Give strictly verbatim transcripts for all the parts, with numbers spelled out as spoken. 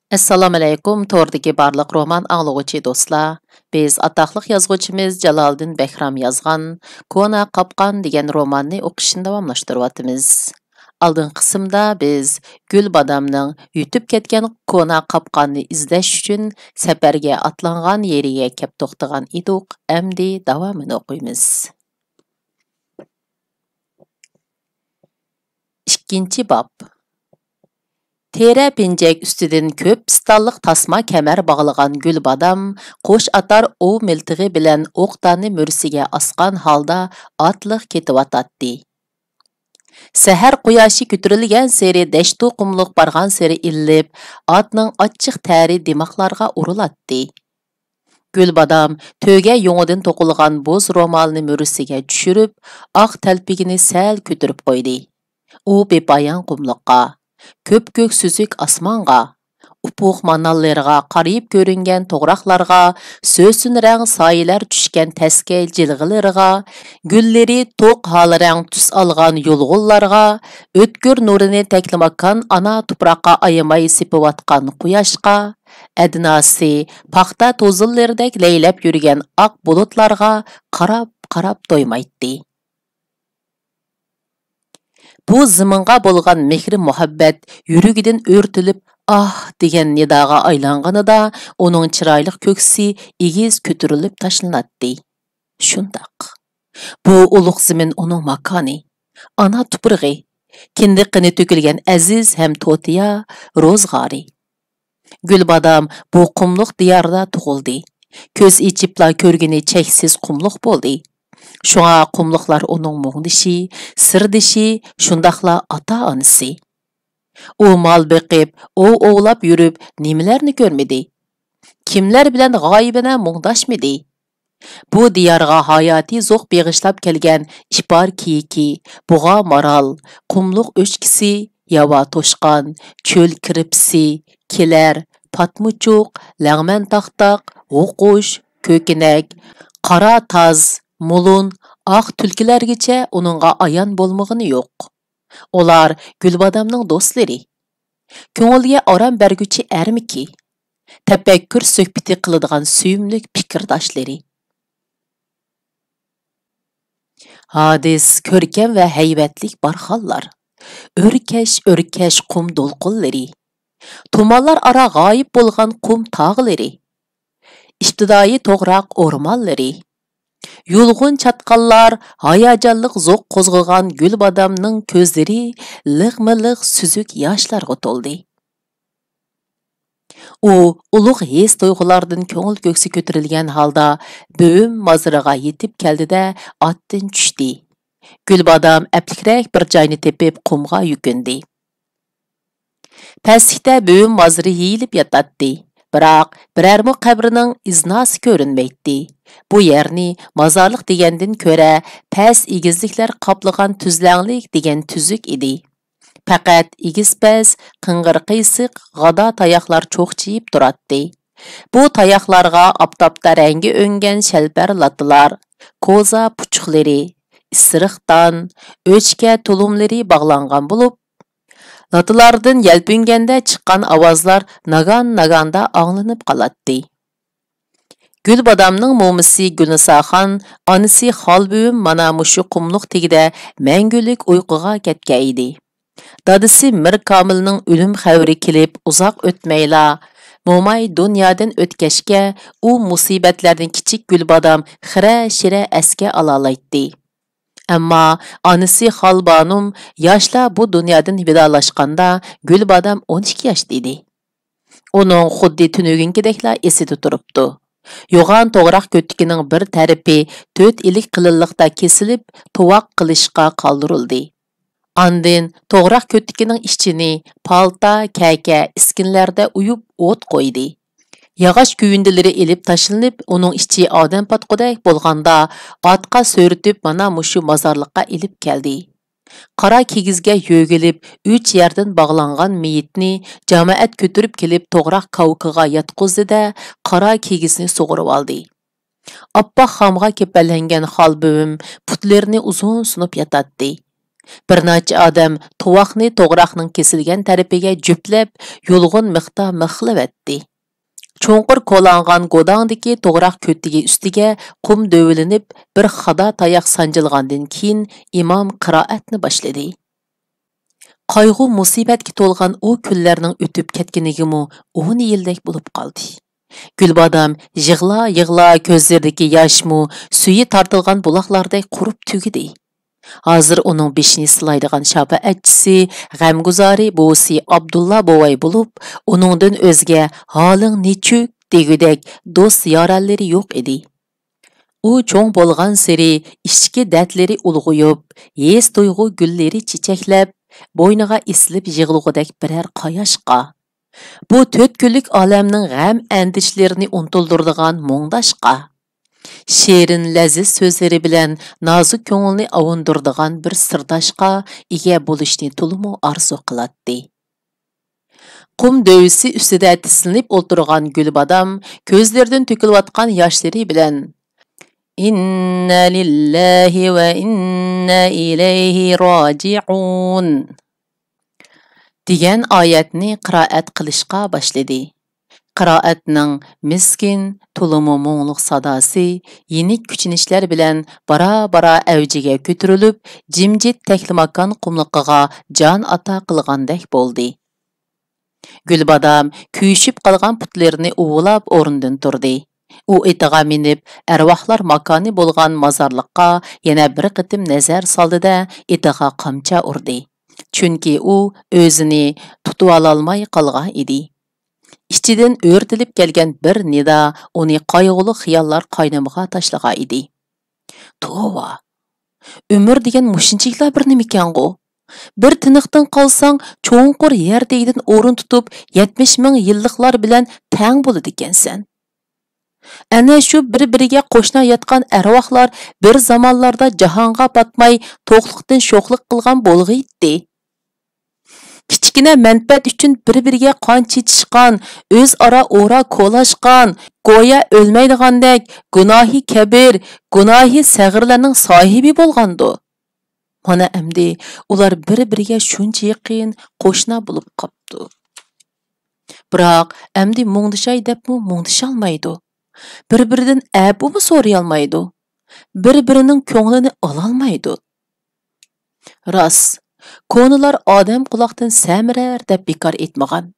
ئەسسالامۇئەلەيكۇم، توردىكى بارلىق رومان ئاڭلىغۇچى دوستلار. بىز ئاتاقلىق يازغۇچىمىز جالالىدىن بەھرام يازغان كونا قاپقان دېگەن روماننى ئوقۇشنى داۋاملاشتۇرۇۋاتىمىز. ئالدىنقى قىسىمدا بىز گۈل بادامنىڭ يۈتۈپ كەتكەن كونا قاپقاننى ئىزدەش ئۈچۈن سەپەرگە ئاتلانغان يېرىگە كەپ توختىغان ئىدۇق، ئەمدى داۋامىنى ئوقۇيمىز. ئىككىنچى باب. تېرە پىنجەك ئۈستىدىن كۆپ پىستانلىق تاسما كەمەر باغلىغان گۈل بادام قوش ئاتار ئوۋ مىلتىقى بىلەن ئوق دانى مۈرىسىگە ئاسقان ھالدا ئاتلىق كېتىۋاتاتتى. سەھەر قۇياشى كۆتۈرۈلگەنسېرى دەشتۇ قۇملۇق بارغانسېرى ئىللىپ، ئاتنىڭ ئاچچىق تەرى دىماقلارغا ئۇرۇلاتتى. گۈل بادام تۆگە يۇڭىدىن توقۇلغان بوز رومالنى مۈرىسىگە چۈشۈرۈپ، ئاق تەلپىكىنى سەل كۆتۈرۈپ قويدى. ئۇ بىپايان قۇملۇققا، كۆپكۆك سۈزۈك ئاسمانغا، ئۇپۇق مانانلىرىغا قارىيىپ كۆرۈنگەن توغراقلارغا، سۆسۈن رەڭ سايىلەر چۈشكەن تەسكەي جىلغىلىرىغا، گۈللىرى توق ھال رەڭ تۈس ئالغان يۇلغۇنلارغا، ئۆتكۈر نۇرىنى تەكلىماكان ئانا تۇپراققا ئايىماي سېپىۋاتقان قۇياشقا، ئەدناسى پاختا توزۇنلىرىدەك لەيلەپ يۈرگەن ئاق بۇلۇتلارغا قاراپ-قاراپ تويمايتتى. بۇ زېمىنغا بولغان مېھرى-مۇھەببەت يۈرىكىدىن ئۆرتىلىپ، «ئاھ!» دېگەن نىداغا ئايلانغىنىدا، ئۇنىڭ چىرايلىق كۆكسى ئېگىز كۆتۈرۈلۈپ تاشلىناتتى. شۇنداق. بۇ ئۇلۇغ زېمىن ئۇنىڭ ماكانى، ئانا تۇپرىقى، كىندىك قېنى تۆكۈلگەن ئەزىز ھەم توتىيا روزغارى. گۈل بادام بۇ قۇملۇق دىياردا تۇغۇلدى. كۆز ئېچىپلا كۆرگىنى چەكسىز قۇملۇق بولدى. شۇڭا قۇملۇقلار ئۇنىڭ مۇڭدىشى، سىردىشى، شۇنداقلا ئاتا-ئانىسى. ئۇ مال بېقىپ، ئوۋ ئوۋلاپ يۈرۈپ نېمىلەرنى كۆرمىدى؟ كىملەر بىلەن غايىبانە مۇڭداشمىدى؟ بۇ دىيارغا ھاياتىي زوق بېغىشلاپ كەلگەن ئىپار كېيىكى، بۇغا مارال، قۇملۇق ئۆچكىسى، ياۋا توشقان، چۆل كىرپىسى، كېلەر، پاتمىچۇق، لەڭمەن تاختاق، ھوقۇش، كۆكىنەك، قارا تاز، مۇلۇن، ئاق تۈلكىلەرگىچە ئۇنىڭغا ئايان بولمىغىنى يوق. ئۇلار گۈلبادامنىڭ دوستلىرى. كۆڭۈلگە ئارام بەرگۈچى ئەرمىكى، تەپەككۇر سۆھبىتى قىلىدىغان سۆيۈملۈك پىكىرداشلىرى. ھادىس كۆركەم ۋە ھەيۋەتلىك بارخانلار، ئۆركەش-ئۆركەش قۇم دولقۇنلىرى، تۇمانلار ئارا غايىب بولغان قۇم تاغلىرى، ئىپتىدائىي توغراق ئورمانلىرى، يۇلغۇن چاتقاللار، ھاياجانلىق زوق قوزغىغان گۈلبادامنىڭ كۆزلىرى لىغمۇ لىغ سۈزۈك ياشلارغا تولدى. ئۇ ئۇلۇغ ھېس-تۇيغۇلاردىن كۆڭۈل كۆكسى كۆتۈرۈلگەن ھالدا بۆۋۈم مازىرىغا يېتىپ كەلدى-دە، ئاتتىن چۈشتى. گۈلبادام ئەپلىكرەك بىر جاينى تېپىپ، قۇمغا يۈكۈندى. پەسلىكتە بۆۋۈم مازىرى يېيىلىپ ياتاتتى. بىراق، بىرەرمۇ قەبرىنىڭ ئىزناسى كۆرۈنمەيتتى. بۇ يەرنى مازارلىق دېگەندىن كۆرە، پەس ئېگىزلىكلەر قاپلىغان تۈزلەڭلىك دېگەن تۈزۈك ئىدى. پەقەت ئېگىز-پەس، قىڭغىر-قىيسىق، غادا تاياقلار چوقچىيىپ تۇراتتى. بۇ تاياقلارغا ئاپتاپتا رەڭگى ئۆڭگەن شەلپەر لاتىلار، كوزا پۇچۇقلىرى، ئىسرىق تان، ئۆچكە تۇلۇملىرى باغلانغان بولۇپ، لاتىلاردىن يەلپۈنگەندە چىققان ئاۋازلار ناگان-ناگاندا ئاڭلىنىپ قالاتتى. گۈلبادامنىڭ مومىسى گۈلنىساخان، ئانىسى خالبۈۋۈم مانا مۇشۇ قۇملۇق تېگىدە مەڭگۈلۈك ئۇيقۇغا كەتكەن ئىدى. دادىسى مىر كامىلنىڭ ئۆلۈم خەۋىرى كېلىپ ئۇزاق ئۆتمەيلا، موماي دۇنيادىن ئۆتكەچكە، ئۇ مۇسىبەتلەرنى كىچىك گۈلبادام خىرە-شىرە ئەسكە ئالالايتتى. ئەمما ئانىسى خالبانۇم ياشلا بۇ دۇنيادىن ۋىدالاشقاندا گۈلبادام ئون ئىككى ياشتا ئىدى. ئۇنىڭ خۇددى تۈنۈگۈنكىدەكلا ئېسىدە تۇرۇپتۇ. يوغان توغراق كۆتىكىنىڭ بىر تەرىپى تۆت ئىلىك قېلىنلىقتا كېسىلىپ، تۇۋاق قىلىشقا قالدۇرۇلدى. ئاندىن توغراق كۆتىكىنىڭ ئىچىنى پالتا، كەكە، ئىسكىنىلەردە ئويۇپ ئوت قويدى. ياغاچ كۆيۈندىلىرى ئېلىپ تاشلىنىپ، ئۇنىڭ ئىچى ئادەم پاتقۇدەك بولغاندا، ئاتقا سۆرىتىپ، مانا مۇشۇ مازارلىققا ئېلىپ كەلدى. قارا كىگىزگە يۆگىلىپ، ئۈچ يەردىن باغلانغان مېيىتنى جامائەت كۆتۈرۈپ كېلىپ، توغراق كاۋىكىغا ياتقۇزدى-دە، قارا كىگىزنى سۇغۇرۇۋالدى. ئاپئاق خامغا كېپەنلەنگەن خالبۈۋۈم پۇتلىرىنى ئۇزۇن سۇنۇپ ياتاتتى. بىر نەچچە ئادەم تۇۋاقنى توغراقنىڭ كېسىلگەن تەرىپىگە جۈپلەپ، يۇلغۇن مىختا مىخلىۋەتتى. چوڭقۇر كولانغان گوداڭدىكى توغراق كۆتىكى ئۈستىگە قۇم دۆۋىلىنىپ، بىر خادا تاياق سانجىلغاندىن كېيىن، ئىمام قىرائەتنى باشلىدى. قايغۇ-مۇسىبەتكە تولغان ئۇ كۈنلەرنىڭ ئۆتۈپ كەتكىنىگىمۇ ئون يىلدەك بولۇپ قالدى. گۈلبادام يىغلا-يىغلا، كۆزلىرىدىكى ياشمۇ سۈيى تارتىلغان بۇلاقلاردەك قۇرۇپ تۈگىدى. ھازىر ئۇنىڭ بېشىنى سىلايدىغان شاپائەتچىسى، غەمگۇزارى بوۋىسى ئابدۇللا بوۋاي بولۇپ، ئۇنىڭدىن ئۆزگە «ھالىڭ نېچۈك؟» دېگۈدەك دوست-يارەنلىرى يوق ئىدى. ئۇ چوڭ بولغانسېرى ئىچكى دەردلىرى ئۇلغىيىپ، ھېس-تۇيغۇ گۈللىرى چېچەكلەپ، بوينىغا ئېسىلىپ يىغلىغۇدەك بىرەر قاياشقا، بۇ تۆت كۈنلۈك ئالەمنىڭ غەم-ئەندىشىلىرىنى ئۇنتۇلدۇرىدىغان مۇڭداشقا، شېرىن لەززەت سۆزلىرى بىلەن نازۇك كۆڭۈلنى ئاۋۇندۇرىدىغان بىر سىرداشقا ئىگە بولۇشنى تولىمۇ ئارزۇ قىلاتتى. قۇم دۆۋىسى ئۈستىدە تىزلىنىپ ئولتۇرغان گۈلبادام كۆزلىرىدىن تۆكۈلۈۋاتقان ياشلىرى بىلەن «ئىننا لىللاھى ۋە ئىننا ئىلەيھى راجىئۇن» دېگەن ئايەتنى قىرائەت قىلىشقا باشلىدى. قىرائەتنىڭ مىسكىن، تولىمۇ مۇڭلۇق ساداسى يېنىك كۈچىنىشلەر بىلەن بارا-بارا ئەۋجىگە كۆتۈرۈلۈپ، جىمجىت تەكلىماكان قۇملۇقىغا جان ئاتا قىلغاندەك بولدى. گۈلبادام كۆيۈشۈپ قالغان پۇتلىرىنى ئۇۋىلاپ ئورنىدىن تۇردى. ئۇ ئېتىغا مىنىپ، ئەرۋاھلار ماكانى بولغان مازارلىققا يەنە بىر قېتىم نەزەر سالدى-دە، ئېتىغا قامچا ئۇردى. چۈنكى ئۇ ئۆزىنى تۇتۇۋالالماي قالغان ئىدى. ئىچىدىن ئۆرتىلىپ كەلگەن بىر نىدا ئۇنى قايغۇلۇق خىياللار قاينىمىغا تاشلىغان ئىدى. توۋا! ئۆمۈر دېگەن مۇشۇنچىلىكلا بىر نېمىكەنغۇ؟ بىر تىنىقتىن قالساڭ، چوڭقۇر يەر تېگىدىن ئورۇن تۇتۇپ، يەتمىش مىڭ يىللىقلار بىلەن تەڭ بولىدىكەنسەن. ئەنە شۇ بىر-بىرىگە قوشنا ياتقان ئەرۋاھلار بىر زامانلاردا جاھانغا پاتماي، توقلۇقتىن شوخلۇق قىلغان بولغىيتتى. كىچىككىنە مەنپەئەت ئۈچۈن بىر-بىرىگە قان چېچىشقان، ئۆزئارا ئورا كولاشقان، گويا ئۆلمەيدىغاندەك گۇناھى كەبىر، گۇناھى سەغىرلەرنىڭ ساھىبى بولغاندۇ. مانا ئەمدى ئۇلار بىر-بىرىگە شۇنچە يېقىن، قوشنا بولۇپ قاپتۇ. بىراق ئەمدى مۇڭدىشاي دەپمۇ مۇڭدىشالمايدۇ. بىر-بىرىدىن ئەپۇمۇ سورىيالمايدۇ. بىر-بىرىنىڭ كۆڭلىنى ئالالمايدۇ. راست، كونىلار «ئادەم قۇلاقتىن سەمرەر» دەپ بىكار ئېيتمىغان.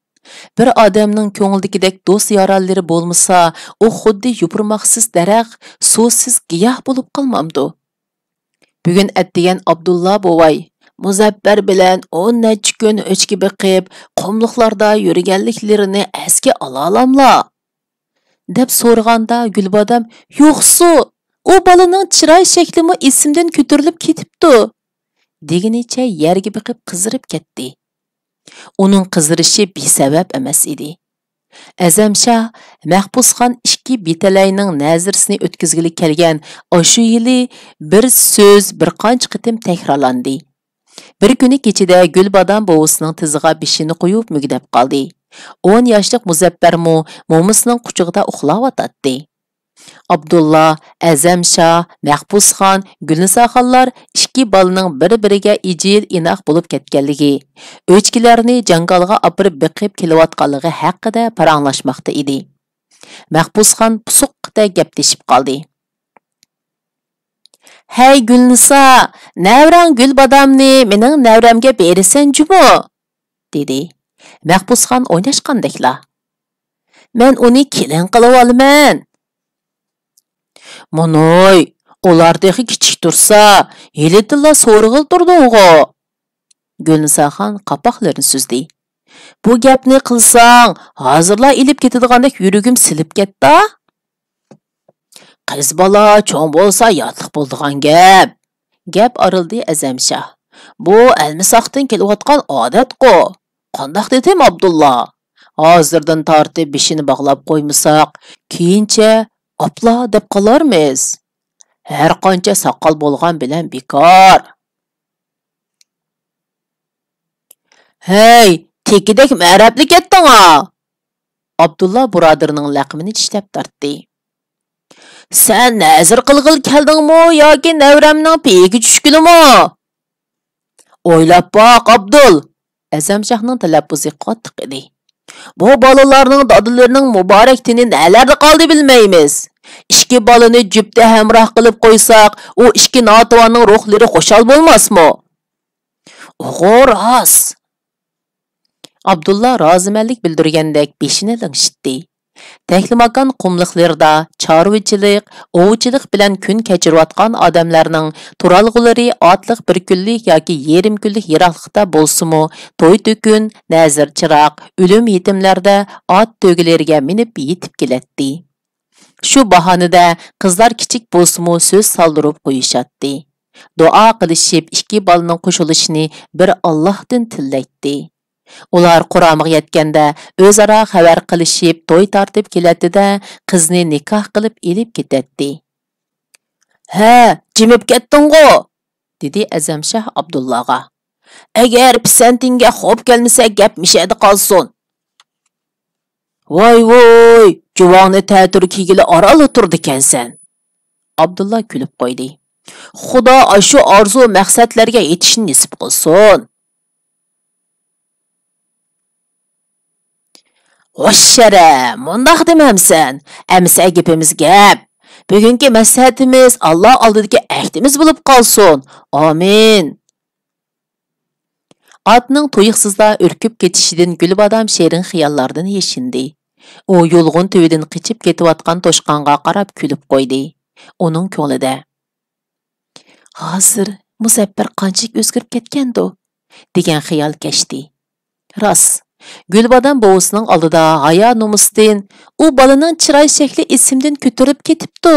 بىر ئادەمنىڭ كۆڭلىدىكىدەك دوست-يارەنلىرى بولمىسا، ئۇ خۇددى يوپۇرماقسىز دەرەخ، سۇسىز گىياھ بولۇپ قالمامدۇ؟ بۈگۈن ئەتىگەن ئابدۇللا بوۋاي مۇزەپپەر بىلەن ئون نەچچە كۈن ئۆچكە بېقىپ، قۇملۇقلاردا يۈرگەنلىكلىرىنى ئەسكە ئالالاملا؟ دەپ سورىغاندا گۈلبادام: «يوقسۇ، ئۇ بالىنىڭ چىراي شەكلىمۇ ئېسىمدىن كۆتۈرۈلۈپ كېتىپتۇ» دېگىنىچە يەرگە بېقىپ قىزىرىپ كەتتى. ئۇنىڭ قىزىرىشى بىسەۋەب ئەمەس ئىدى. ئەزەمشاھ مەھبۇسخان ئىككى بىتەلەينىڭ نەزىرىسىنى ئۆتكۈزگىلى كەلگەن ئاشۇ يىلى بىر سۆز بىر قانچە قېتىم تەكرارلاندى. بىر كۈنى كېچىدە گۈلبادام بوۋىسىنىڭ تىزىغا بېشىنى قويۇپ مۈگدەپ قالدى. ئون ياشلىق مۇزەپپەرمۇ مومىسىنىڭ قۇچىقىدا ئۇخلاۋاتاتتى. ئابدۇللا، ئەزەمشاھ، مەھبۇسخان، گۈلنىساخانلار ئىككى بالىنىڭ بىر-بىرىگە ئىجىل-ئىناق بولۇپ كەتكەنلىكى، ئۆچكىلەرنى جاڭگالغا ئاپىرىپ بېقىپ كېلىۋاتقانلىقى ھەققىدە پاراڭلاشماقتا ئىدى. مەھبۇسخان پۇسۇققىدە گەپلىشىپ قالدى. «ھەي گۈلنىسا، نەۋرەڭ گۈلبادامنى مېنىڭ نەۋرەمگە بېرىسەن جۇمۇ؟» دېدى مەھبۇسخان ئويناشقاندەكلا. «مەن ئۇنى كېلىن قىلىۋالىمەن.» «ماناي، ئۇلار تېخى كىچىك تۇرسا، ھېلىتىنلا سورىغىلى تۇردۇڭغۇ؟» گۈلنىساخان قاپاقلىرىنى سۈزدى. «بۇ گەپنى قىلساڭ، ھازىرلا ئېلىپ كېتىدىغاندەك يۈرىكىم سېلىپ كەتتى. قىز بالا چوڭ بولسا ياتلىق بولىدىغان گەپ.» گەپ ئارىلىدى ئەزەمشاھ. «بۇ ئەلمىساقتىن كېلىۋاتقان ئادەتقۇ. قانداق دېدىم، ئابدۇللا؟ ھازىردىن تارتىپ بېشىنى باغلاپ قويمىساق، كېيىنچە ئاپلا دەپ قالارمىز. ھەر قانچە ساقال بولغان بىلەن بىكار.» «ھەي، تېكىدەك مەرەپلىك ئەتتىڭا!» ئابدۇللا بۇرادىرىنىڭ لەقىمىنى چىشلەپ تارتتى. «سەن نەزىر قىلغىلى كەلدىڭمۇ ياكى نەۋرەمنىڭ پېيىگە چۈشكىلىمۇ؟» ئويلاپ باق، ئابدۇل! ئەزەمشاھنىڭ تەلەپپۇزى قاتتىق ئىدى. بۇ بالىلارنىڭ دادىلىرىنىڭ مۇبارەك تېنى نەلەردە قالدى بىلمەيمىز. ئىككى بالىنى جۈپتە ھەمراھ قىلىپ قويساق، ئۇ ئىككى ناتىۋاننىڭ روھلىرى خۇشال بولماسمۇ؟ ئۇغۇ راست. ئابدۇللا رازىمەنلىك بىلدۈرگەندەك بېشىنى لىڭشىتتى. تەكلىماكان قۇملۇقلىرىدا چارۋىچىلىق، ئوۋچىلىق بىلەن كۈن كەچۈرۈۋاتقان ئادەملەرنىڭ تۇرالغۇلىرى ئاتلىق بىر كۈنلۈك ياكى يېرىم كۈنلۈك يىراقلىقتا بولسىمۇ، توي-تۆكۈن، نەزىر-چىراغ، ئۆلۈم-يېتىملەردە ئات تۆگىلىرىگە مىنىپ يېتىپ كېلەتتى. شۇ باھانىدە قىزلار كىچىك بولسىمۇ سۆز سالدۇرۇپ قويۇشاتتى. دۇئا قىلىشىپ، ئىككى بالىنىڭ قوشۇلۇشىنى بىر ئاللاھتىن تىلەيتتى. ئۇلار قۇرامىغا يەتكەندە، ئۆزئارا خەۋەر قىلىشىپ، توي تارتىپ كېلەتتى-دە، قىزنى نىكاھ قىلىپ ئېلىپ كېتەتتى. ھە، جىمىپ كەتتىڭغۇ؟ دېدى ئەزەمشاھ ئابدۇللاغا. ئەگەر پىسەنتىڭگە خوپ كەلمىسە، گەپ مىشەدە قالسۇن. ۋاي ۋوي، جۇۋاڭنى تەتۈر كىيگىلى ئارانلا تۇرىدىكەنسەن. ئابدۇللا كۈلۈپ قويدى. خۇدا ئاشۇ ئارزۇ مەقسەتلەرگە يېتىشنى نېسىپ قىلسۇن. ھوششەرە، مۇنداق دېمەمسەن؟ ئەمىسە گېپىمىز گەپ. بۈگۈنكى مەسلىھەتىمىز ئاللا ئالدىدىكى ئەھدىمىز بولۇپ قالسۇن. ئامىن. ئاتنىڭ تۇيۇقسىزلا ئۈركۈپ كېتىشىدىن گۈلبادام شېرىن خىياللاردىن يېشىندى. ئۇ يۇلغۇن تۈۋىدىن قېچىپ كېتىۋاتقان توشقانغا قاراپ كۈلۈپ قويدى. ئۇنىڭ كۆڭلىدە، ھازىر مۇزەپپەر قانچىلىك ئۆزگىرىپ كەتكەندۇ؟ دېگەن خىيال كەچتى. راست، گۈلبادام بوۋىسىنىڭ ئالدىدا ھايا-نومۇستىن، ئۇ بالىنىڭ چىراي شەكلى ئېسىمدىن كۆتۈرۈلۈپ كېتىپتۇ،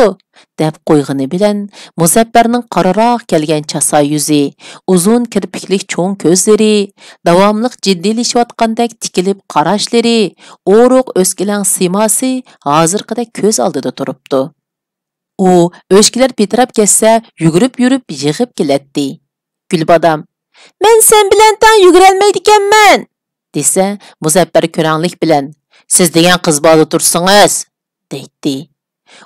دەپ قويغىنى بىلەن، مۇزەپپەرنىڭ قارىراق كەلگەن چاسا يۈزى، ئۇزۇن كىرپىكلىك چوڭ كۆزلىرى، داۋاملىق جىددىيلىشىۋاتقاندەك تىكىلىپ قاراشلىرى، ئورۇق ئۆسكىلەڭ سىيماسى ھازىرقىدەك كۆز ئالدىدا تۇرۇپتۇ. ئۇ ئۆچكىلەر پىتىراپ كەتسە، يۈگۈرۈپ يۈرۈپ يىغىپ كېلەتتى. گۈلبادام، مەن سەن بىلەن تەڭ يۈگۈرەلمەيدىكەنمەن! دېسە، مۇزەپپەر كۆرەڭلىك بىلەن، سىز دېگەن قىز بالا تۇرسىڭىز! دەيتتى.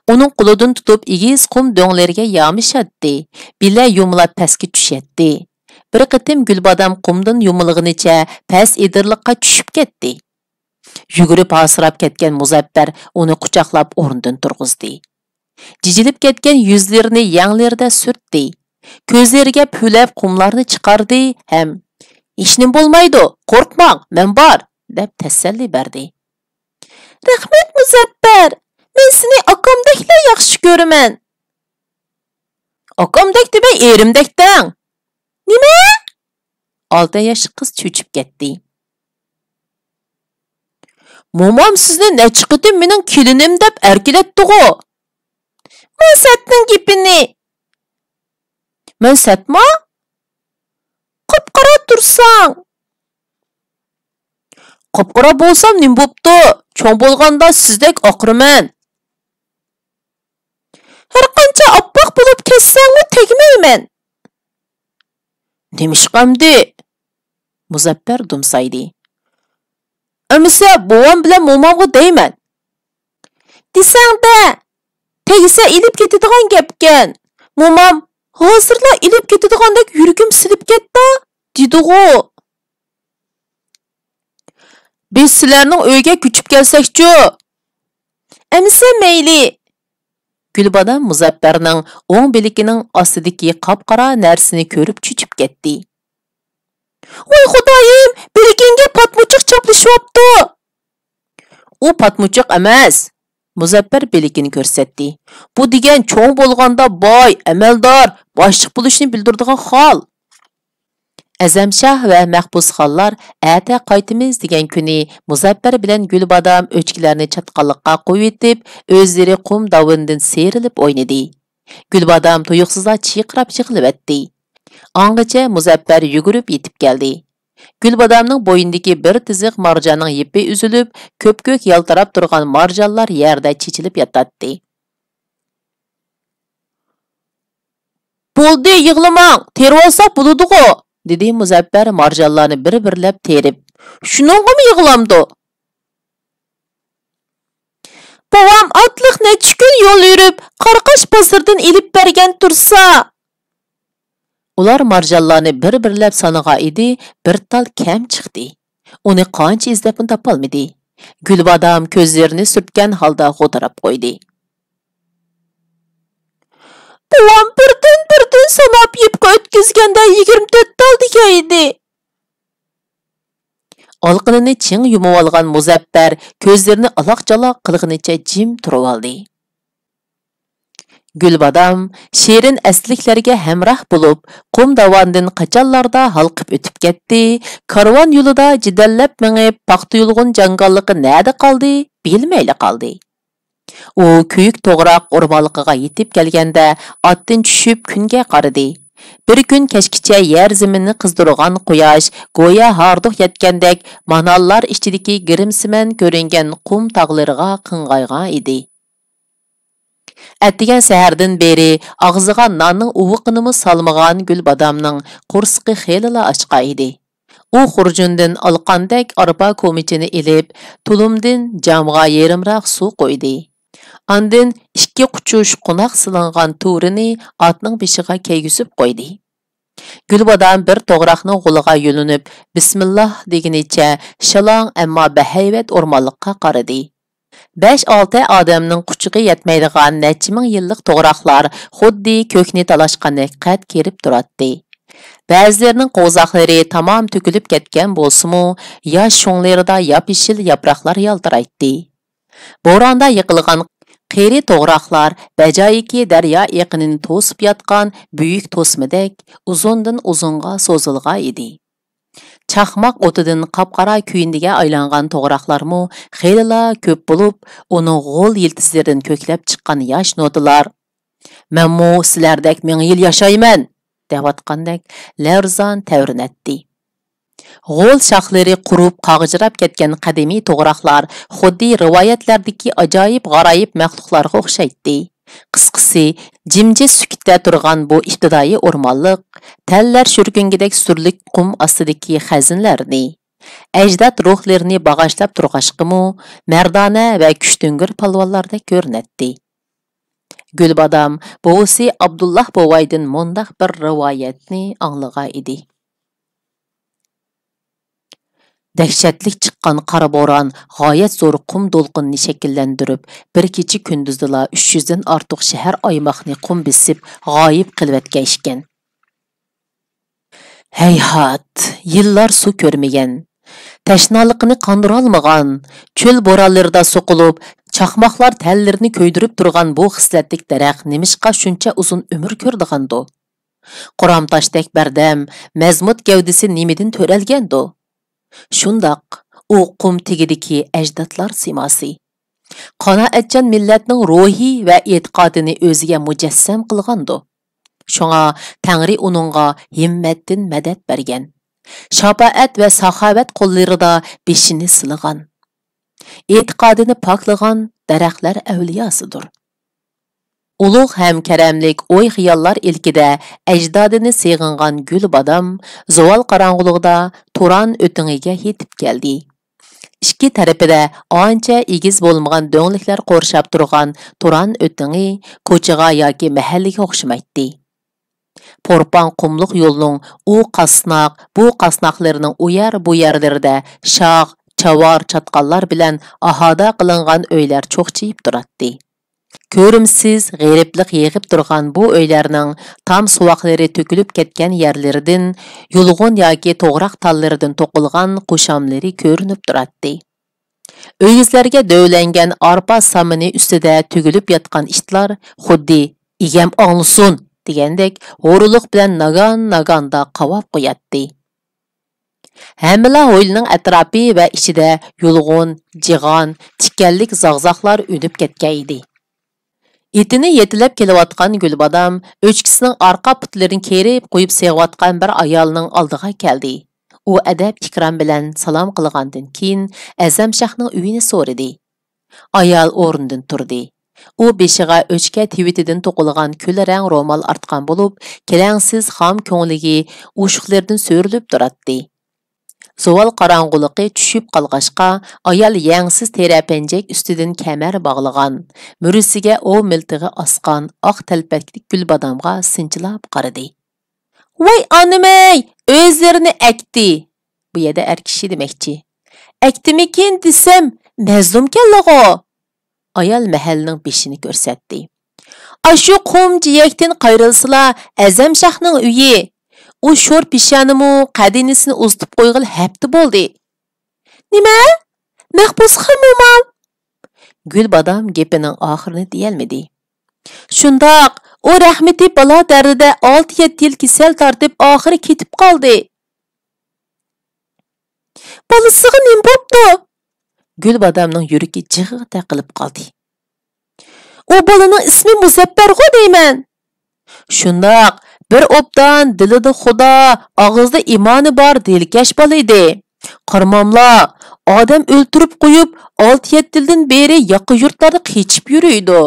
ئۇنىڭ قولىدىن تۇتۇپ ئېگىز قۇم دۆڭلىرىگە يامىشاتتى، بىلە يۇمىلاپ پەسكە چۈشەتتى. بىر قېتىم گۈلبادام قۇمدىن يۇمۇلغىنىچە پەس ئېدىرلىققا چۈشۈپ كەتتى. يۈگۈرۈپ ھاسىراپ كەتكەن مۇزەپپەر ئۇنى قۇچاقلاپ ئورنىدىن تۇرغۇزدى. جىجىلىپ كەتكەن يۈزلىرىنى يەڭلىرىدە سۈرتتى. كۆزلىرىگە پۈۋلەپ قۇملارنى چىقاردى ھەم، ھېچنېمە بولمايدۇ، قورقماڭ، مەن بار، دەپ تەسەللى بەردى. رەھمەت، مۇزەپپەر، مەن سېنى ئاكامدەكلا ياخشى كۆرىمەن. ئاكامدەك دېمەي، ئېرىمدەك دەڭ. نېمە؟ ئالتە ياشلىق قىز چۆچۈپ كەتتى. مومام سىزنى نەچچە قېتىم مېنىڭ كېلىنىم دەپ ئەركىلەتتىغۇ؟ ما سەتنىڭ گېپىنى. مەن سەتما؟ قاپقارا تۇرساڭ. قاپقارا بولسام نېمە بوپتۇ؟ چوڭ بولغاندا سىزدەك ئاقىرىمەن. ھەرقانچە ئاپئاق بولۇپ كەتسەڭمۇ تەگمەيمەن. نېمىشقا ئەمدى؟ مۇزەپپەر دۇمسايدى. ئەمىسە بوۋام بىلەن مومامغا دەيمەن. دېسەڭدە، تەگسە ئېلىپ كېتىدىغان گەپكەن. مومام، ھازىرلا ئېلىپ كېتىدىغاندەك يۈرىكىم سېلىپ كەتتى، دېدىغۇ. بىز سىلەرنىڭ ئۆيگە كۆچۈپ كەلسەكچۇ؟ ئەمىسە مەيلى. گۈلبادام مۇزەپپەرنىڭ ئوڭ بىلىكىنىڭ ئاستىدىكى قاپقارا نەرسىنى كۆرۈپ چۆچۈپ كەتتى. ۋاي خۇدايىم، بىلىكىڭگە پاتمۇچۇق چاپلىشىۋاپتۇ! ئۇ پاتمۇچۇق ئەمەس، مۇزەپپەر بىلىكىنى كۆرسەتتى. بۇ دېگەن چوڭ بولغاندا باي، ئەمەلدار، باشلىق بولۇشنى بىلدۈرىدىغان خال. ئەزەمشاھ ۋە مەخبۇسخانلار ئەتە قايتىمىز دېگەن كۈنى مۇزەپپەر بىلەن گۈلبادام ئۆچكىلەرنى چاتقاللىققا قويۇۋېتىپ، ئۆزلىرى قۇم داۋىنىدىن سىيرىلىپ ئوينىدى. گۈلبادام تۇيۇقسىزلا چىرقىراپ يىغلىۋەتتى. ئاڭغىچە مۇزەپپەر يۈگۈرۈپ يېتىپ كەلدى. گۈلبادامنىڭ بوينىدىكى بىر تىزىق مارجاننىڭ يىپى ئۈزۈلۈپ، كۆپكۆك يالتىراپ تۇرغان مارجانلار يەردە چېچىلىپ ياتاتتى. بولدى، يىغلىماڭ، تېرىۋالساق بولىدىغۇ، دېدى مۇزەپپەر مارجانلارنى بىر-بىرلەپ تېرىپ. شۇنىڭغىمۇ يىغلامدۇ؟ بوۋام ئاتلىق نەچچە كۈن يول يۈرۈپ، قاراقاش بازىرىدىن ئېلىپ بەرگەن تۇرسا. ئۇلار مارجانلارنى بىر-بىرلەپ سانىغان ئىدى، بىر تال كەم چىقتى. ئۇنى قانچە ئىزدەپمۇ تاپالمىدى. گۈلبادام كۆزلىرىنى سۈرتكەن ھالدا غودىراپ قويدى. بوۋام بىردىن-بىردىن ساناپ يىپقا ئۆتكۈزگەندە يىگىرمە تۆت تال دېگەن ئىدى. ئالىقىنىنى چىڭ يۇمۇۋالغان مۇزەپپەر كۆزلىرىنى ئالاق-چالاق قىلغىنىچە جىم تۇرۇۋالدى. گۈلبادام شېرىن ئەسلىكلەرگە ھەمراھ بولۇپ، قۇم داۋاندىن قاچانلاردا ھالقىپ ئۆتۈپ كەتتى، كارۋان يولىدا جېدەللەپ مېڭىپ، پاختا يۇلغۇن جاڭگاللىقى نەدە قالدى، بىلمەيلا قالدى. ئۇ كۆيۈك توغراق ئورمانلىقىغا يېتىپ كەلگەندە، ئاتتىن چۈشۈپ كۈنگە قارىدى. بىر كۈن كەچكىچە يەر زېمىننى قىزدۇرغان قۇياش گويا ھاردۇق يەتكەندەك مانانلار ئىچىدىكى گىرىمسىمەن كۆرۈنگەن قۇم تاغلىرىغا قىڭغايغان ئىدى. ئەتىگەن سەھەردىن بېرى ئاغزىغا ناننىڭ ئۇۋىقىنىمۇ سالمىغان گۈلبادامنىڭ قورسىقى خېلىلا ئاچقان ئىدى. ئۇ خۇرجۇندىن ئالىقاندەك ئارپا كومىچىنى ئېلىپ، تۇلۇمدىن جامغا يېرىمراق سۇ قۇيدى. ئاندىن ئىككى قۇچۇش قوناق سېلىنغان تۇرىنى ئاتنىڭ بېشىغا كىيگۈزۈپ قويدى. گۈلبادام بىر توغراقنىڭ غولىغا يۆلىنىپ، بىسمىللا دېگىنىچە شالاڭ، ئەمما بەھەيۋەت ئورمانلىققا قارىدى. بەش-ئالتە ئادەمنىڭ قۇچىقى يەتمەيدىغان نەچچە مىڭ يىللىق توغراقلار خۇددى كۆكنى تالاشقاندەك قەد كېرىپ تۇراتتى. بەزىلىرىنىڭ قوۋزاقلىرى تامام تۆكۈلۈپ كەتكەن بولسىمۇ، ياش شۇڭلىرىدا ياپيېشىل ياپراقلار يالتىرايتتى. بوراندا يىقىلغان قېرى توغراقلار بەجايىكى دەريا ئېقىنىنى توسۇپ ياتقان بۈيۈك توسمىدەك ئۇزۇندىن ئۇزۇنغا سوزۇلغان ئىدى. چاقماق ئوتىدىن قاپقارا كۆيۈندىگە ئايلانغان توغراقلارمۇ خېلىلا كۆپ بولۇپ، ئۇنىڭ غول يىلتىزلىرىدىن كۆكلەپ چىققان ياش نوتىلار، «مەنمۇ سىلەردەك مىڭ يىل ياشايمەن!» دەۋاتقاندەك لەرزان تەۋرىنەتتى. غول شاخلىرى قۇرۇپ، قاغجىراپ كەتكەن قەدىمىي توغراقلار خۇددى رىۋايەتلەردىكى ئاجايىپ-غارايىپ مەخلۇقلارغا ئوخشايتتى. قىسقىسى، جىمجىت سۈكۈتتە تۇرغان بۇ ئىپتىدائىي ئورمانلىق، تەنلەر شۈركۈنگۈدەك سۈرلۈك قۇم ئاستىدىكى خەزىنىلەرنى، ئەجداد روھلىرىنى باغاشلاپ تۇرغاچقىمۇ، مەردانە ۋە كۈچتۈڭگۈر پالۋانلاردەك كۆرۈنەتتى. گۈلبادام بوۋىسى ئابدۇللا بوۋايدىن مۇنداق بىر رىۋايەتنى ئاڭلىغان ئىدى. دەھشەتلىك چىققان قارا بوران غايەت زور قۇم دولقۇنىنى شەكىللەندۈرۈپ، بىر كېچە-كۈندۈزدىلا ئۈچ يۈزدىن ئارتۇق شەھەر ئايماقنى قۇم بېسىپ، غايىب قىلىۋەتكەن ئىكەن. ھەيھات، يىللار سۇ كۆرمىگەن، تەشنالىقىنى قاندۇرالمىغان، چۆل بورانلىرىدا سوقۇلۇپ، چاقماقلار تەنلىرىنى كۆيدۈرۈپ تۇرغان بۇ خىسلەتلىك دەرەخ نېمىشقا شۇنچە ئۇزۇن ئۆمۈر كۆرىدىغاندۇ؟ قورام تاشتەك بەردەم، مەزمۇت گەۋدىسى نېمىدىن تۆرەلگەندۇ؟ شۇنداق، ئۇ قۇم تېگىدىكى ئەجدادلار سىيماسى. قانائەتچان مىللەتنىڭ روھى ۋە ئېتىقادىنى ئۆزىگە مۇجەسسەم قىلغاندۇ. شۇڭا تەڭرى ئۇنىڭغا ھىممەتتىن مەدەت بەرگەن. شاپائەت ۋە ساخاۋەت قوللىرىدا بېشىنى سىلىغان. ئېتىقادىنى پاكلىغان دەرەخلەر ئەۋلىياسىدۇر. ئۇلۇغ ھەم كەرەملىك ئوي-خىياللار ئىلكىدە ئەجدادىنى سېغىنغان گۈلبادام زۇۋال قاراڭغۇلۇقىدا تۇران ئۆتىڭىگە يېتىپ كەلدى. ئىككى تەرىپىدە ئانچە ئېگىز بولمىغان دۆڭلۈكلەر قورشاپ تۇرغان تۇران ئۆتىڭى كوچىغا ياكى مەھەللىگە ئوخشىمايتتى. پورپاڭ قۇملۇق يولنىڭ ئۇ قاسناق، بۇ قاسناقلىرىنىڭ ئۇ يەر، بۇ يەرلىرىدە شاخ، چاۋار، چاتقاللار بىلەن ئاھادا قىلىنغان ئۆيلەر چوقچىيىپ تۇراتتى. كۆرۈمسىز غېرىبلىق يېغىپ تۇرغان بۇ ئۆيلەرنىڭ تام سوۋاقلىرى تۆكۈلۈپ كەتكەن يەرلىرىدىن يۇلغۇن ياكى توغراق تاللىرىدىن توقۇلغان قوشاملىرى كۆرۈنۈپ تۇراتتى. ئۆگزىلەرگە دۆۋىلەنگەن ئارپا سامىنى ئۈستىدە تۈگۈلۈپ ياتقان ئىتلار خۇددى «ئىگەم ئاڭلىسۇن» دېگەندەك ھۇرۇنلۇق بىلەن ناگان-ناگاندا قاۋاپ قوياتتى. ھەممىلا ھويلىنىڭ ئەتراپى ۋە ئىچىدە يۇلغۇن، جىغان، تىكەنلىك زاغزاغلار ئۈنۈپ كەتكەن ئىدى. ئېتىنى يېتىلەپ كېلىۋاتقان گۈلبادام ئۆچكىسىنىڭ ئارقا پۇتلىرىنى كېرىپ قويۇپ سېغىۋاتقان بىر ئايالنىڭ ئالدىغا كەلدى. ئۇ ئەدەپ-ئىكرام بىلەن سالام قىلغاندىن كېيىن، ئەزەمشاھنىڭ ئۆيىنى سورىدى. ئايال ئورنىدىن تۇردى. ئۇ بېشىغا ئۆچكە تىۋىتىدىن توقۇلغان كۈل رەڭ رومال ئارتقان بولۇپ، كېلەڭسىز خام كۆڭلىكى ئوشۇقلىرىدىن سۆرۈلۈپ تۇراتتى. زۇۋال قاراڭغۇلۇقى چۈشۈپ قالغاچقا، ئايال يەڭسىز تېرە پەنجەك ئۈستىدىن كەمەر باغلىغان، مۈرىسىگە ئوۋ مىلتىقى ئاسقان ئاق تەلپەكلىك گۈلبادامغا سىنچىلاپ قارىدى. ۋاي ئانىمەي، ئۆزلىرىنى ئەكتى. بۇ يەردە ئەر كىشى دېمەكچى. ئەكتىمىكىن دېسەم، مەزلۇمكەنلىغۇ. ئايال مەھەللىنىڭ بېشىنى كۆرسەتتى. ئاشۇ قۇم جىيەكتىن قايرىلسىلا، ئەزەمشاھنىڭ ئۆيى. ئۇ شور پېشانىمۇ قەدىنىسىنى ئۇزىتىپ قويغىلى ھەپتە بولدى. نېمە؟ مەخبۇسخان مومام؟ گۈلبادام گېپىنىڭ ئاخىرىنى دېيەلمىدى. شۇنداق، ئۇ رەھمىتى بالا دەردىدە ئالتە يەتتە يىل كېسەل تارتىپ، ئاخىرى كېتىپ قالدى. بالىسىغا نېمە بوپتۇ؟ گۈلبادامنىڭ يۈرىكى جىغغا تەقىلىپ قالدى. ئۇ بالىنىڭ ئىسمى مۇزەپپەرغۇ دەيمەن. شۇنداق، بىر ئوبدان دىلىدا خۇدا، ئاغزىدا ئىمانى بار دىلكەش بالا ئىدى. قارىماملا، ئادەم ئۆلتۈرۈپ قويۇپ، ئالتە يەتتە يىلدىن بېرى ياقا يۇرتلاردا قېچىپ يۈرىدۇ.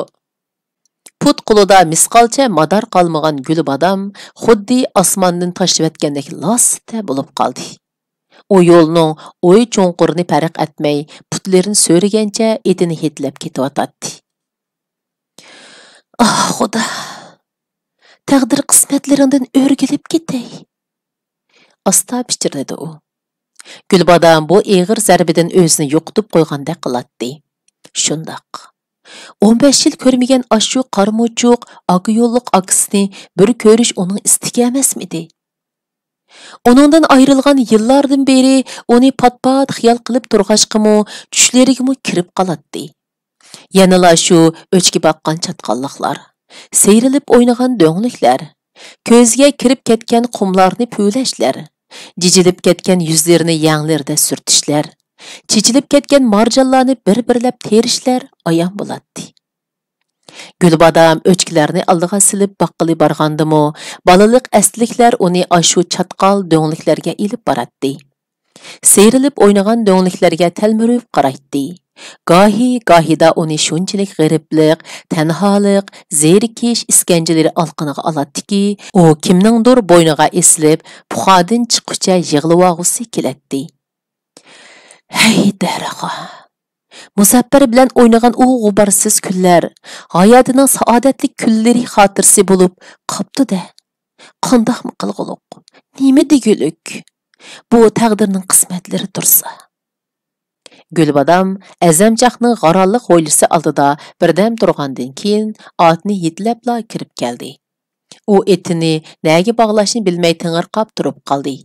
پۇت-قولىدا مىسقالچە مادار قالمىغان گۈلبادام خۇددى ئاسماندىن تاشلىۋەتكەندەك لاسسىتە بولۇپ قالدى. ئۇ يولنىڭ ئوي چوڭقۇرىنى پەرق ئەتمەي، پۇتلىرىنى سۆرىگەنچە ئېتىنى ھىدلەپ كېتىۋاتاتتى. ئاھ، خۇدا! تەقدىر قىسمەتلىرىڭدىن ئۆرگىلىپ كېتەي! ئاستا پىچىرلىدى ئۇ. گۈلبادام بۇ ئېغىر زەربىدىن ئۆزىنى يوقىتىپ قويغاندەك قىلاتتى. شۇنداق. ئون بەش يىل كۆرمىگەن ئاشۇ قارىمۇچۇق، ئاكا يوللۇق ئاكىسىنى بىر كۆرۈش ئۇنىڭ ئىستىكى ئەمەسمىدى؟ ئۇنىڭدىن ئايرىلغان يىللاردىن بېرى ئۇنى پات-پات خىيال قىلىپ تۇرغاچقىمۇ، چۈشلىرىگىمۇ كىرىپ قالاتتى. يەنىلا شۇ ئۆچكە باققان چاتقاللىقلار، سىيرىلىپ ئوينىغان دۆڭلۈكلەر، كۆزىگە كىرىپ كەتكەن قۇملارنى پۈۋلەشلەر، جىجىلىپ كەتكەن يۈزلىرىنى يەڭلىرىدە سۈرتۈشلەر، چېچىلىپ كەتكەن مارجانلارنى بىر-بىرلەپ تېرىشلەر ئايان بولاتتى. گۈلبادام ئۆچكىلەرنى ئالدىغا سېلىپ باققىلى بارغاندىمۇ، بالىلىق ئەسلىكلەر ئۇنى ئاشۇ چاتقال دۆڭلۈكلەرگە ئېلىپ باراتتى. سىيرىلىپ ئوينىغان دۆڭلۈكلەرگە تەلمۈرۈپ قارايتتى. گاھى-گاھىدا ئۇنى شۇنچىلىك غېرىبلىق، تەنھالىق، زېرىكىش ئىسكەنجىلىرى ئالىقىنىغا ئالاتتىكى، ئۇ كىمنىڭدۇر بوينىغا ئېسىلىپ، پۇخادىن چىققۇچە يىغلىۋالغۇسى كېلەتتى. ھەي دەرغا! مۇزەپپەر بىلەن ئوينىغان ئۇ غۇبارسىز كۈنلەر، ھاياتىنىڭ سائادەتلىك كۈنلىرى خاتىرىسى بولۇپ قاپتۇ-دە. قانداقمۇ قىلغۇلۇق؟ نېمە دېگۈلۈك؟ بۇ تەقدىرنىڭ قىسمەتلىرى تۇرسا. گۈلبادام ئەزەمچاقنىڭ غارانلىق ھويلىسى ئالدىدا بىردەم تۇرغاندىن كېيىن، ئاتنى يېتىلەپلا كىرىپ كەلدى. ئۇ ئېتىنى نەگە باغلاشنى بىلمەي تېڭىرقاپ تۇرۇپ قالدى.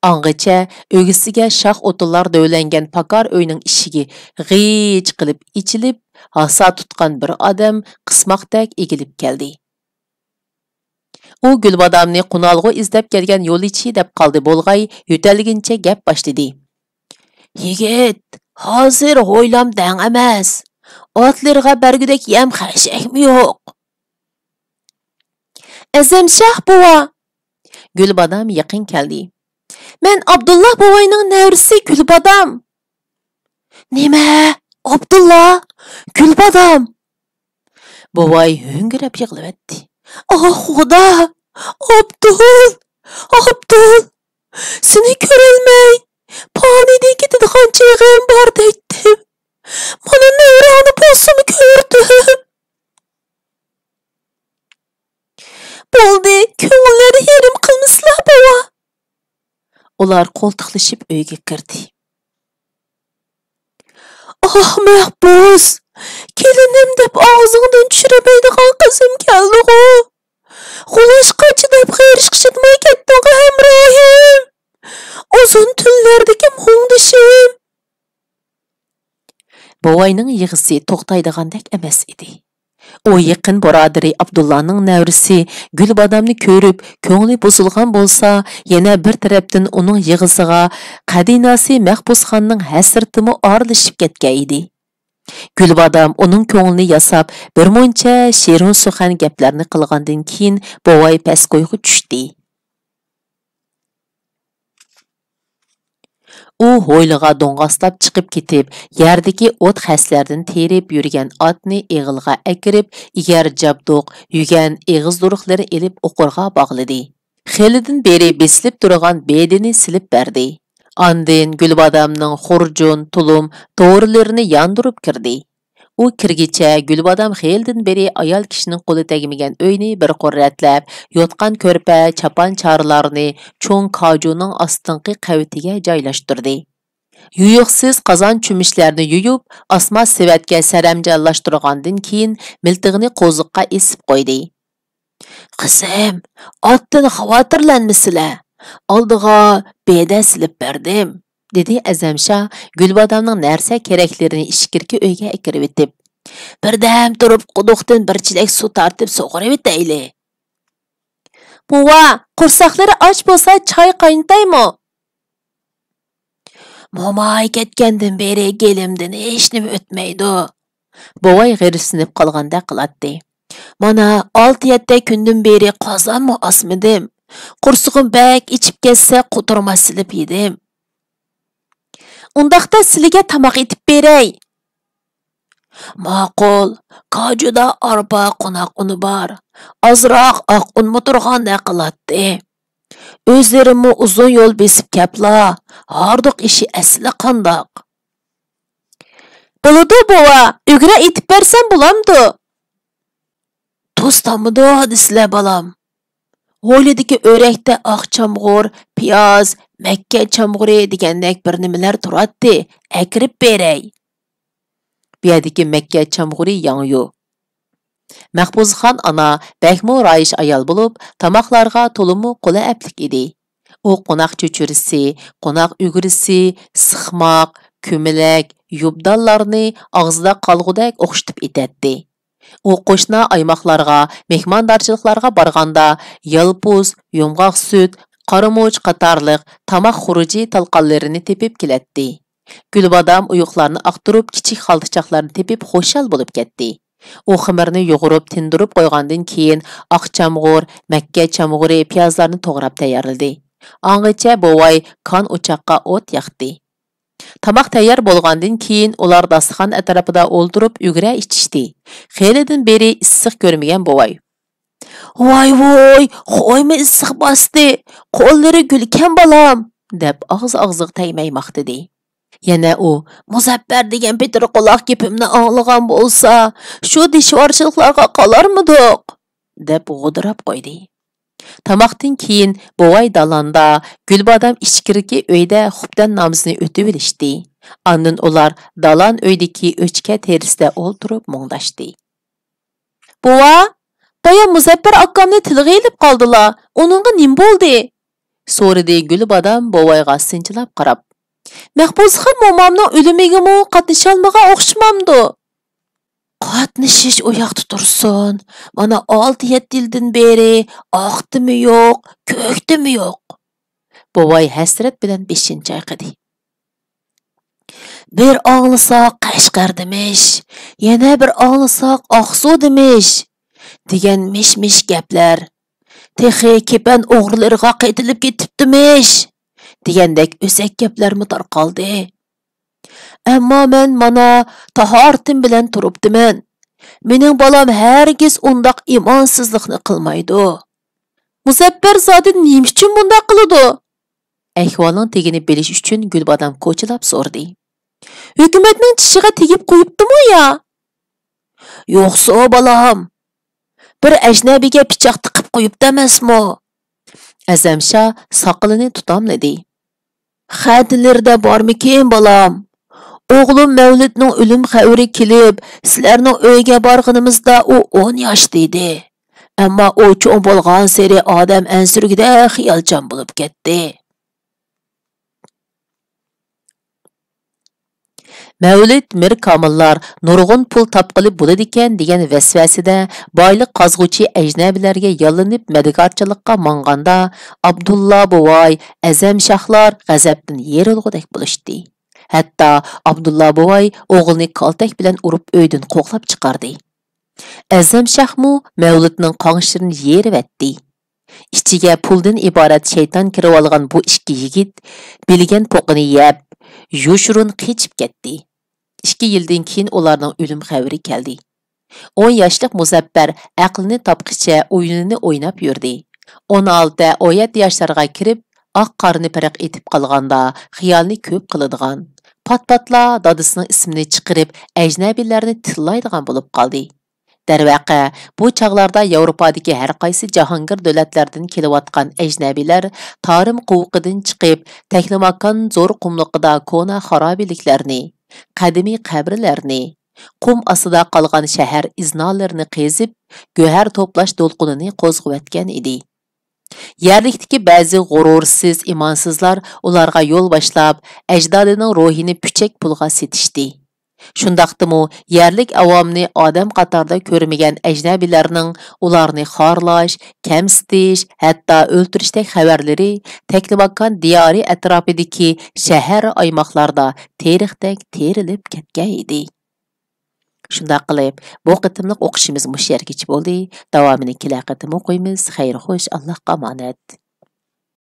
ئاڭغىچە ئۆگزىسىگە شاخ ئوتۇنلار دۆۋىلەنگەن پاكار ئۆينىڭ ئىشىكى غىچ قىلىپ ئېچىلىپ، ھاسا تۇتقان بىر ئادەم قىسماقتەك ئېگىلىپ كەلدى. ئۇ گۈلبادامنى قونالغۇ ئىزدەپ كەلگەن يولۇچى دەپ قالدى بولغاي، يۆتەلگىنىچە گەپ باشلىدى. يىگىت، ھازىر ھويلام دەڭ ئەمەس. ئاتلىرىغا بەرگۈدەك يەم خەشەكمۇ يوق. ئەزەمشاھ بوۋا! گۈلبادام يېقىن كەلدى. مەن ئابدۇللا بوۋاينىڭ نەۋرىسى گۈلبادام. نېمە؟ ئابدۇللا؟ گۈلبادام؟ بوۋاي ھۆڭگىرەپ يىغلىۋەتتى. ئاھ، خۇدا! ئابدۇل! ئابدۇل! سېنى كۆرەلمەي، پانىيدىن كېتىدىغان چېغىم بار دەيتتىم. مانا نەۋرەڭنى بولسىمۇ كۆردۈم. بولدى، كۆڭۈللەرنى يېرىم قىلمىسىلا بوۋا. ئۇلار قولتۇقلىشىپ ئۆيگە كىردى. ئاھ، مەھبۇس! كېلىنىم دەپ ئاغزىڭدىن چۈشۈرمەيدىغان قىزىم كەلدىغۇ؟ غۇلاشقا چىداپ غېرىشقا چىدىماي كەتتىڭغۇ ھەمراھىم! ئۇزۇن تۈنلەردىكى مۇڭدىشىم! بوۋاينىڭ يىغىسى توختايدىغاندەك ئەمەس ئىدى. ئۇ يېقىن بۇرادىرى ئابدۇللانىڭ نەۋرىسى گۈلبادامنى كۆرۈپ، كۆڭلى بۇزۇلغان بولسا، يەنە بىر تەرەپتىن ئۇنىڭ يىغىسىغا قەدىناسى مەخبۇسخاننىڭ ھەسرىتىمۇ ئارىلىشىپ كەتكەن ئىدى. گۈلبادام ئۇنىڭ كۆڭلىنى ياساپ، بىرمۇنچە شېرىن سخەن گەپلەرنى قىلغاندىن كېيىن، بوۋاي پەسكويغا چۈشتى. ئۇ ھويلىغا دوڭغاسلاپ چىقىپ كېتىپ، يەردىكى ئوت-خەسلەردىن تېرىپ يۈرگەن ئاتنى ئېغىلغا ئەكىرىپ، ئېگەر جابدۇق، يۈگەن، ئېغىز-دۇرۇقلىرى ئېلىپ ئوقۇرغا باغلىدى. خېلىدىن بېرى بېسىلىپ تۇرغان بېدىنى سېلىپ بەردى. ئاندىن گۈلبادامنىڭ خۇرجۇن، تۇلۇم، تورىلىرىنى ياندۇرۇپ كىردى. ئۇ كىرگىچە گۈلبادام خېلىدىن بېرى ئايال كىشىنىڭ قولى تەگمىگەن ئۆينى بىر قۇر رەتلەپ، يوتقان-كۆرپە، چاپان-چارىلارنى چوڭ كاجۇنىڭ ئاستىنقى قەۋىتىگە جايلاشتۇردى. يۇيۇقسىز قازان-چۆمۈچلەرنى يۇيۇپ، ئاسما سېۋەتكە سەرەمجانلاشتۇرغاندىن كېيىن، مىلتىقىنى قوزۇققا ئېسىپ قويدى. «قىزىم، ئاتتىن خاۋاتىرلەنمىسىلە، ئالدىغا بەدە سېلىپ بەردىم»، دېدى ئەزەمشا گۈلبادامنىڭ نەرسە-كېرەكلىرىنى ئىچكىرىكى ئۆيگە ئەكىرىۋېتىپ. «بىردەم تۇرۇپ، قۇدۇقتىن بىر چېلەك سۇ تارتىپ سۇغىرىۋېتەيلى.» «بوۋا، قورساقلىرى ئاچ بولسا، چاي قاينىتايمۇ؟» «موماي كەتكەندىن بېرى گېلىمدىن ھېچنېمە ئۆتمەيدۇ.» بوۋاي غېرىبسىنىپ قالغاندەك قىلاتتى. «مانا، ئالتە-يەتتە كۈندىن بېرى قازانمۇ ئاسمىدىم. قورسىقىم بەك ئېچىپ كەتسە، قوتۇرما سېلىپ يېدىم.» «ئۇنداقتا سىلىگە تاماق ئېتىپ بېرەي.» «ماقۇل، كاجۇدا ئارپا قوناق ئۇنى بار. ئازراق ئاق ئۇنمۇ تۇرغاندەك قىلاتتى. ئۆزلىرىمۇ ئۇزۇن يول بېسىپ كەپلا، ھاردۇق ئېشى ئەسلى قانداق؟» «بولىدۇ، بوۋا، ئۈگرە ئېتىپ بەرسەم بولامدۇ؟» «توستامدۇ دېسىلە، بالام. ھويلىدىكى ئۆرەكتە ئاق چامغۇر، پىياز، مەككە چامغۇرى دېگەندەك بىر نېمىلەر تۇراتتى، ئەكىرىپ بېرەي.» بۇ يەردىكى مەككە چامغۇرى ياڭيۇ. مەخپۇزىخان ئانا بەكمۇ رايىش ئايال بولۇپ، تاماقلارغا تولىمۇ قۇلى ئەپلىك ئىدى. ئۇ قوناق چۆچۈرىسى، قوناق ئۈگرىسى، سىخماق، كۆمىلەك، يوبدانلارنى ئاغزىدا قالغۇدەك ئوخشىتىپ ئېتەتتى. ئۇ قوشنا ئايماقلارغا، مېھماندارچىلىقلارغا بارغاندا، يالپۇز، يومغاق سۈت، قارىمۇچ قاتارلىق تاماق خۇرۇجى تالقانلىرىنى تېپىپ كېلەتتى. گۈلبادام ئويۇقلارنى ئاقتۇرۇپ، كىچىك خالتىچاقلارنى تېپىپ خۇشال بولۇپ كەتتى. ئۇ خېمىرنى يۇغۇرۇپ، تىندۇرۇپ قويغاندىن كېيىن، ئاق چامغۇر، مەككە چامغۇرى، پىيازلارنى توغراپ تەييارلىدى. ئاڭغىچە بوۋاي كان ئوچاققا ئوت ياقتى. تاماق تەييار بولغاندىن كېيىن، ئۇلار داستىخان ئەتراپىدا ئولتۇرۇپ ئۈگرە ئىچىشتى. خېلىدىن بېرى ئىسسىق كۆرمىگەن بوۋاي: «ۋاي ۋۇي، خويمۇ ئىسسىق باستى، قوللىرى گۈلكەن بالام!» دەپ ئاغزى-ئاغزىغا تەگمەي ماختىدى. يەنە ئۇ: «مۇزەپپەر دېگەن پېتىرقۇلاق گېپىمنى ئاڭلىغان بولسا، شۇ دىشۋارچىلىقلارغا قالارمىدۇق؟» دەپ غودىراپ قويدى. تاماقتىن كېيىن بوۋاي دالاندا، گۈلبادام ئىچكىرىكى ئۆيدە خۇپتەن نامىزىنى ئۆتۈۋېلىشتى. ئاندىن ئۇلار دالان ئۆيدىكى ئۆچكە تېرىسىدە ئولتۇرۇپ مۇڭداشتى. «بوۋا، بايا مۇزەپپەر ئاكامنى تىلغا ئېلىپ قالدىلا، ئۇنىڭغا نېمە بولدى؟» سورىدى گۈلبادام بوۋايغا سىنچىلاپ قاراپ. «مەخپۇزخان مومامنىڭ ئۆلۈمىگىمۇ قاتنىشالمىغان ئوخشىمامدۇ؟» «قاتنىشىش ئۇ ياقتا تۇرسۇن، مانا ئالتە-يەتتە يىلدىن بېرى ئاقتىمۇ يوق، كۆكتىمۇ يوق.» بوۋاي ھەسرەت بىلەن بېشىنى چايقىدى. «بىر ئاڭلىساق قەشقەردىمىش، يەنە بىر ئاڭلىساق ئاقسۇدىمىش دېگەن مىش-مىش گەپلەر. تېخى كېپەن ئوغرىلىرىغا قېتىلىپ كېتىپتىمىش دېگەندەك ئۆسەك گەپلەرمۇ تارقالدى. ئەمما مەن مانا تاھارىتىم بىلەن تۇرۇپتىمەن. مېنىڭ بالام ھەرگىز ئۇنداق ئىمانسىزلىقنى قىلمايدۇ.» «مۇزەپپەر زادى نېمە ئۈچۈن بۇنداق قىلىدۇ؟» ئەھۋالنىڭ تېگىنى بىلىش ئۈچۈن گۈلبادام كوچىلاپ سورىدى. «ھۆكۈمەتنىڭ چىشىغا تېگىپ قويۇپتىمۇ يا؟» «يوقسۇ، بالام، بىر ئەجنەبىيگە پىچاق تىقىپ قويۇپتۇ ئەمەسمۇ؟» ئەزەمشا ساقىلىنى تۇتاملىدى. «خەتىلىرىدە بارمىكىن، بالام؟ ئوغلۇم مەۋلىتنىڭ ئۆلۈم خەۋىرى كېلىپ، سىلەرنىڭ ئۆيگە بارغىنىمىزدا ئۇ ئون ياشتا ئىدى. ئەمما ئۇ چوڭ بولغانسېرى ئادەم ئەنسىرىگۈدەك خىيالچان بولۇپ كەتتى.» مەۋلىت مىر كامىللار نۇرغۇن پۇل تاپقىلى بولىدىكەن دېگەن ۋەسۋەسىدە بايلىق قازغۇچى ئەجنەبىيلەرگە ياللىنىپ مەدىكارچىلىققا ماڭغاندا، ئابدۇللا بوۋاي، ئەزەم شاھلار غەزەپتىن يېرىلغۇدەك بولۇشتى. ھەتتا ئابدۇللا بوۋاي ئوغلىنى كالتەك بىلەن ئۇرۇپ ئۆيدىن قوغلاپ چىقاردى. ئەزەم شاھمۇ مەۋلىتنىڭ قاڭشىرىنى يېرىۋەتتى. ئىچىگە پۇلدىن ئىبارەت شەيتان كىرىۋالغان بۇ ئىككى يىگىت بىلگەن پوقىنى يەپ، يوشۇرۇن قېچىپ كەتتى. ئىككى يىلدىن كېيىن ئۇلارنىڭ ئۆلۈم خەۋىرى كەلدى. ئون ياشلىق مۇزەپپەر ئەقلىنى تاپقىچە ئويۇنىنى ئويناپ يۈردى. ئون ئالتە، ئون يەتتە ياشلارغا كىرىپ، ئاق-قارىنى پەرق ئېتىپ قالغاندا خىيالنى كۆپ قىلىدىغان، پات-پاتلا دادىسىنىڭ ئىسمىنى چىقىرىپ ئەجنەبىيلەرنى تىللايدىغان بولۇپ قالدى. دەرۋەقە، بۇ چاغلاردا ياۋروپادىكى ھەر قايسى جاھانگىر دۆلەتلەردىن كېلىۋاتقان ئەجنەبىيلەر تارىم قوۋۇقىدىن چىقىپ، تەكلىماكان زور قۇملۇقىدا كونا خارابىلىكلەرنى، قەدىمىي قەبرىلەرنى، قۇم ئاستىدا قالغان شەھەر ئىزنالىرىنى قېزىپ، گۆھەر توپلاش دولقۇنىنى قوزغىۋەتكەن ئىدى. يەرلىكتىكى بەزى غۇرۇرسىز، ئىمانسىزلار ئۇلارغا يول باشلاپ، ئەجدادىنىڭ روھىنى پۈچەك پۇلغا سېتىشتى. شۇنداقتىمۇ يەرلىك ئاۋامنى ئادەم قاتارىدا كۆرمىگەن ئەجنەبىيلەرنىڭ ئۇلارنى خارلاش، كەمسىتىش، ھەتتا ئۆلتۈرۈشتەك خەۋەرلىرى تەكلىماكان دىيارى ئەتراپىدىكى شەھەر، ئايماقلاردا تېرىقتەك تېرىلىپ كەتكەن ئىدى. شۇنداق قىلىپ، بۇ قېتىملىق ئوقۇشىمىز مۇشۇ يەرگىچە بولدى. داۋامىنى كېلەر قېتىم ئوقۇيمىز. خەير خوش، ئاللاھقا ئامانەت.